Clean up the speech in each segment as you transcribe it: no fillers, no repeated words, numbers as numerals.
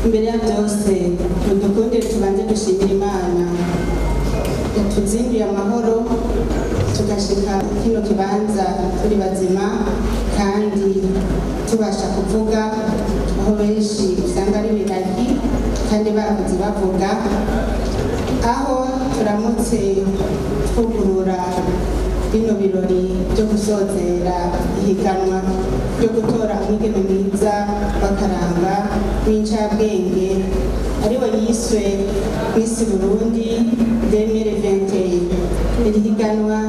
Imbere ya byose, mudukundire tubanze dushimira Imana yatuzinduye amahoro, tugashika kino kibanza turi bazima kandi tubasha kuvuga, aho benshi usanga ari ibiragi kandi bavuze bavuga. Aho turamutse twugurura bino birori byo gusozera ihiganwa ryo gutora umwigeme mwiza w'akaranga w'incabwenge, ariwe yiswe Miss Burundi 2021. Iri higanwa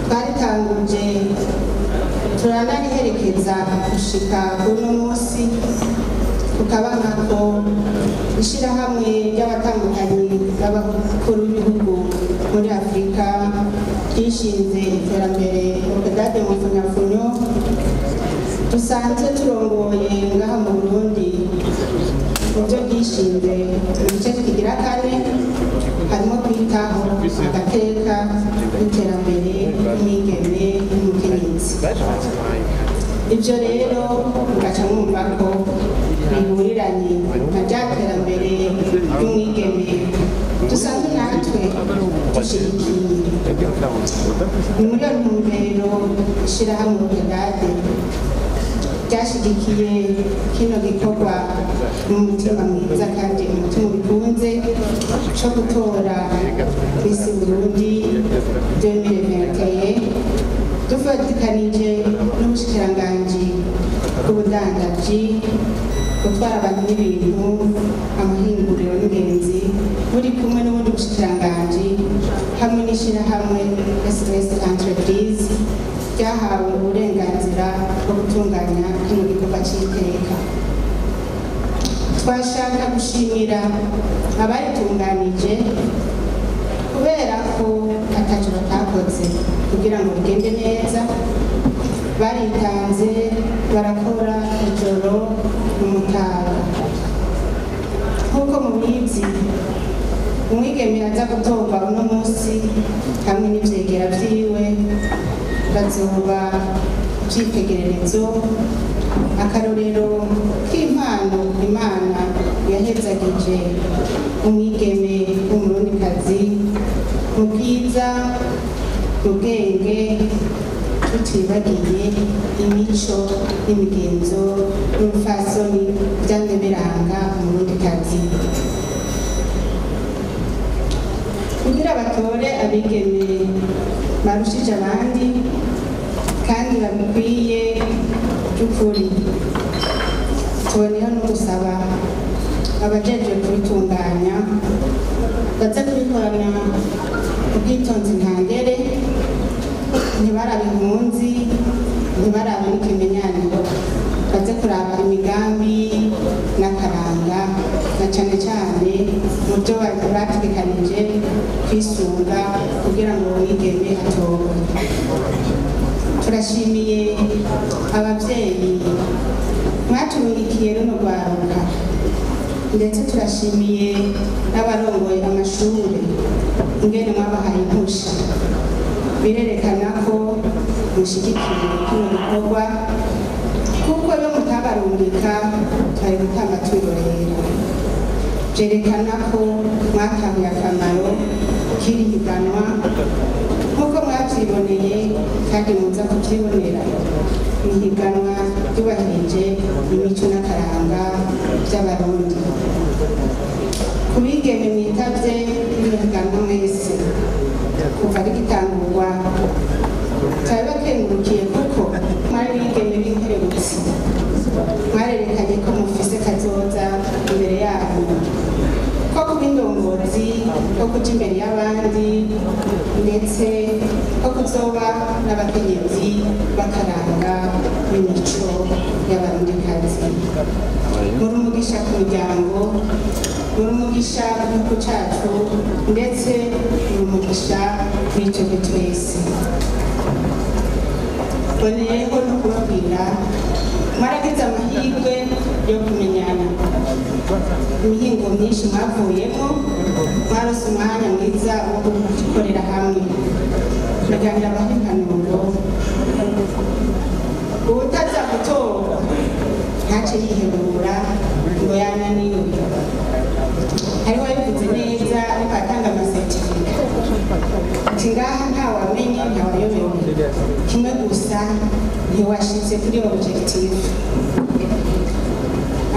twaritanguje, turanariherekeza gushika uno munsi, tukaba nkako ishirahamwe ry'abatandukanye b'abakuru b'ibihugu muri Afurika ryishinze iterambere, OPEDAD mu mfunyafunyo, dusanzwe turongoye ngaha mu Burundi. Mu byo ryishinze mu gice kigira kane harimo kwitaho agateka n'iterambere ry'umwigeme n'umukenyezi. Ibyo rero mugaca mwumva ko bihuriranye na rya terambere ry'umwigeme dusanzwe natwe dushyigikiye. Ni muri iyo ntumbero ishyirahamwe OPEDAD ryashyigikiye kino gikorwa n'umutima mwiza kandi umutima ubikunze cyo gutora Miss Burundi 2021, dufatikanije n'ubushikiranganji bw'ubudandaji, gutwara abantu n'ibintu, amahinguriro n'ingenzi, buri kumwe n'ubundi bushikiranganji, hamwe n'ishyirahamwe SOS Entreprise ryahawe uburenganzira bwo gutunganya kino gikorwa cy'iteka. Twashaka gushimira abaritunganije kubera ko ataco batakoze kugira ngo bigende neza. Baritanze, barakora ijoro umutaga. Nk'uko mubizi, umwigeme aza gutorwa uno munsi hamwe n'ivyegera vyiwe bazoba ivyitegererezo, akarorero k'impano Imana yahezagije umwigeme w'Umurundikazi mu bwiza, mu bwenge, tutibagiye imico n'imigenzo n'urupfasoni vyamye biranga Umurundikazi. Kugira batore abigeme barushije abandi kandi babikwiye by'ukuri, tuboneyeho no gusaba abajejwe kubitunganya baze kubikorana ubwitonzi ntangere, ntibarabe impunzi, ntibarabe n'ikimenyane, baze kuraba imigambi n'akaranga, na cane cane mu byo bategekanije kwisunga kugira ngo umwigeme atorwe. Turashimiye abavyeyi mwaturungikiye runo rwaruka, ndetse turashimiye n'abarongoye amashure ingene mwabahaye impusha. Birerekana ko mushigikiye kino gikorwa, kuko iyo mutabarungika twari gutamba twirorera. Vyerekana ko mwatahuye akamaro k'iri higanwa nk'uko mwavyiboneye kandi muza kuvyibonera. Ni ihiganwa ryubahirije imico n'akaranga vy'Abarundi. Ku bigeme mwitavye rino higanwa mwese kuva rigitangurwa, turabibakengurukiye kuko mwari bigeme b'inkerebutsi, mwarerekanye ko mufise kazoza imbere yanyu, ko kuba indongozi, ko kuja imbere y'abandi, ndetse ko kuzoba n'abakenyezi b'akaranga b'imico y'Abarundikazi. Muri umugisha ku miryango, muri umugisha ku gihugu cacu, ndetse muri umugisha kuri twebwe twese. Boneyeho no kubabwira, mwaragize amahirwe yo kumenyana imihingo myinshi mwavuyemo, mwarose umwanya mwiza wo gukorera hamwe, turaganira abaha impanuro. Uwutaza gutorwa ntace yihebura ngo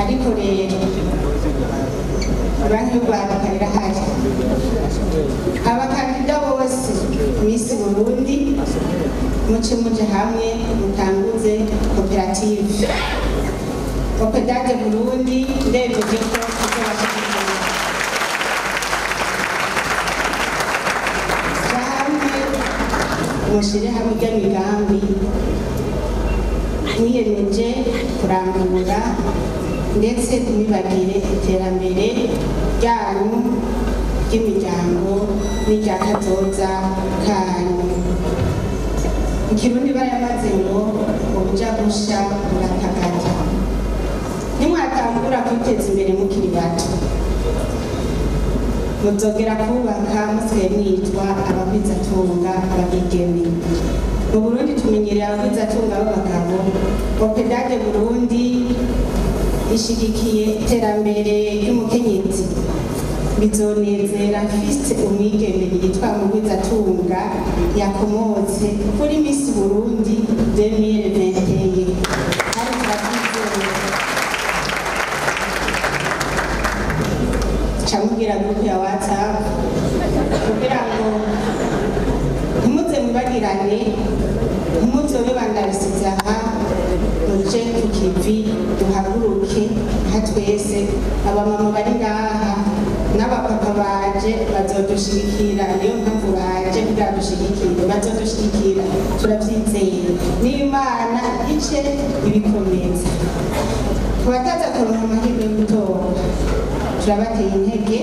Ariko rero banki y'urwaruka irahari, abakandida bose Miss Burundi muce muje hamwe mutanguze koperative Copedade Burundi. Ndemeje ko tuzobashigikira hamwe, mushire hamwe ry'amigambi mwiyemeje kurangura, ndetse ntibibagire iterambere ryanyu, ry'imiryango n'irya kazoza kanyu. Mu Kirundi barayamaze ngo ubuja gusha buratagata. Nimwatangura kwiteza imbere mukiri bato, muzogera kubaka musigaye mwitwa abagwizatunga ababigeme. Mu Burundi tumenyereye abagwizatunga b'abagabo. Copedade Burundi ishigikiye iterambere ry'umukenyezi. Bizonezera mfise umwigeme yitwa mugwizatunga yakomotse kuri Miss Burundi 2021, kandi turabyizeye. Camubwira groupe ya WhatsApp kugira ngo ntimuze mwibagirane, ntimuzobe bandarisiza aha. Muje ku kivi, duhaguruke nka twese. Abamama bari ngaha n'abapapa baje bazodushigikira, niyo mpamvu baje kugira dushigikire. Bazodushigikira, turavyizeye, n'Imana ice ibikomeza. Ku bataza kuronka amahirwe yo gutora, turabateye intege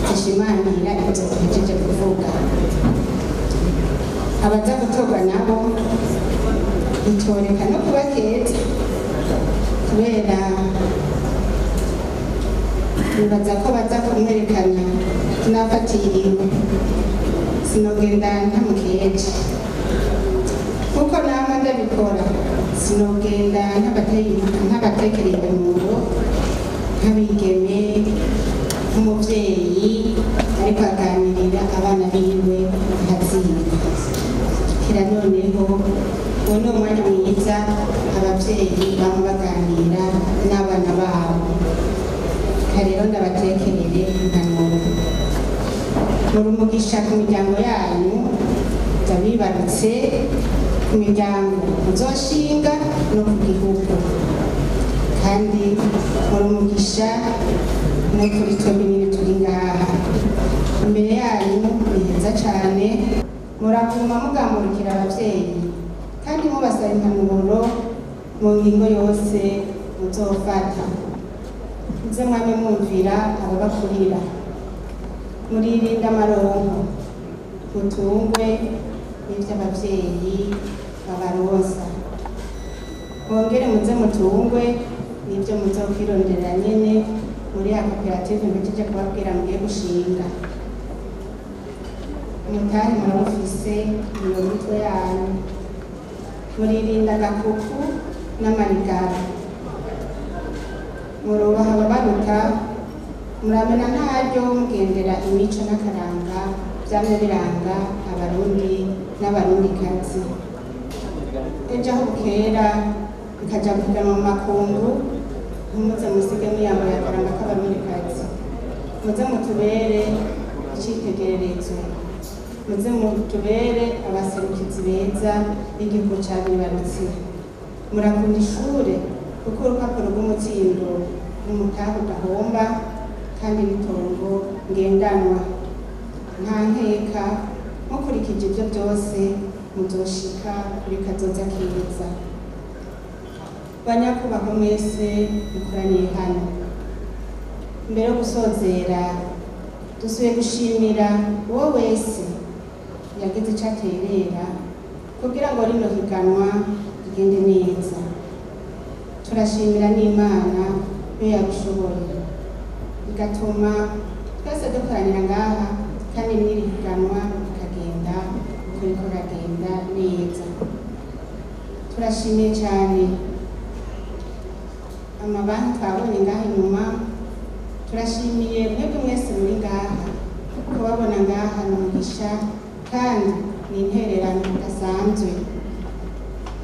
zishimangira ibyo tuhejeje kuvuga. Abaza gutorwa nabo bitoreka no kuba keza, kubera nibaza ko baza kumwerekana tunafatiriwe. Sinogenda ntamukeje kuko nama ndabikora, sinogenda ntabatekereye impanuro nk'abigeme, nk'umuvyeyi ariko aganirira abana biwe nkaziga kira. Noneho uwo ni umwanya mwiza abavyeyi bama baganira n'abana babo. Rero ndabatekerere impanuro. Muri umugisha ku miryango yanyu ndabibarutse, ku miryango muzoshinga no ku gihugu, kandi muri umugisha no kuri twebwe nyine turi ngaha. Imbere yanyu ni heza cane. Muraguma mugamurikira abavyeyi kandi mubasaba impanuro mu ngingo yose muzofata. Muze mwame mwumvira ababakurira, muririnda amaronko, mutungwe n'ivy'abavyeyi babaronsa, mwongere muze mutungwe n'ivyo muzokwironderera nyene muri ya koperative mpejeje kubabwira mugiye gushinga. Umutahe murawufise iyo mitwe yanyu. Muririnda agakuku n'amarigara, murubaha ababaruta, muramena ntaryo mugendera imico n'akaranga vyamye biranga Abarundi n'Abarundikazi. Ejo aho bukera bikaja guhiganwa mu makungu, ntimuze musige muyambaye akaranga k'Abarundikazi. Muze mutubere icitegererezo, muze mutubere abaserukizi beza b'igihugu cabibarutse. Murakunda ishure, kuko urupapuro rw'umutsindo n'umutahe udahomba kandi n'itongo ngendanwa. Nta nkeka, mukurikije ibyo byose muzoshika kuri kazoza keza. Banyakubahwa mwese mukoraniye hano, mbere yo gusozera dusubiye gushimira uwo wese yagize ico aterera kugira ngo rino higanwa rigende neza. Turashimira n'Imana yo yabishoboye bigatuma twese dukoranira ngaha, kandi n'iri higanwa rikagenda uko riko riragenda neza. Turashimiye cyane amabanki twabonye ngaha inyuma. Turashimiye mwebwe mwese muri ngaha. Kubabona ngaha ni umugisha kandi ni intererano idasanzwe.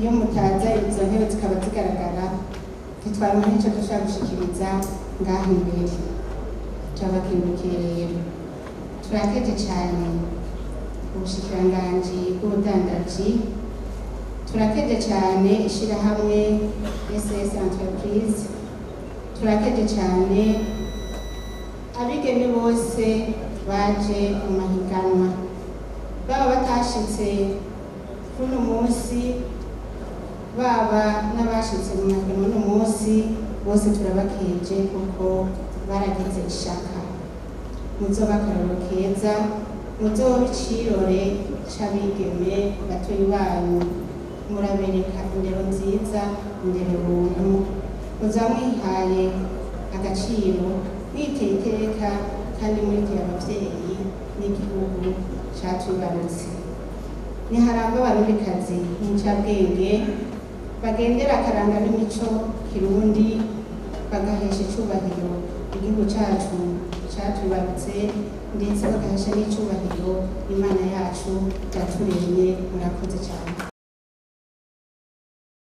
Iyo mutaza, izo ntebe zikaba zigaragara, ntitwaronka n'ico dushobora gushikiriza. kudushikiriza ngaha imbere. Turabakengurukiye rero, turakeje cyane ubushikiranganji bw'ubudandaji, turakeje cyane ishirahamwe SS Entreprise, turakeje cyane abigeme bose baje mu mahiganwa, baba batashitse kuno munsi, baba n'abashitse mu mahiganwa uno munsi, bose turabakeje kuko baragize ishaka. Muzoba akarorero keza, muzoba icirore c'abigeme batoyi banyu, murabereka indero nziza, indero buntu, muzoba mwihaye agaciro, mwiteye iteka kandi muriteye abavyeyi n'igihugu catwibarutse. Niharangwa abarundikazi n'incabwenge bagendera akaranga n'imico kirundi, bagahesha icubahiro igihugu cacu catwibarutse, ndetse bagahesha n'icubahiro Imana yacu yaturemye. Murakoze cyane.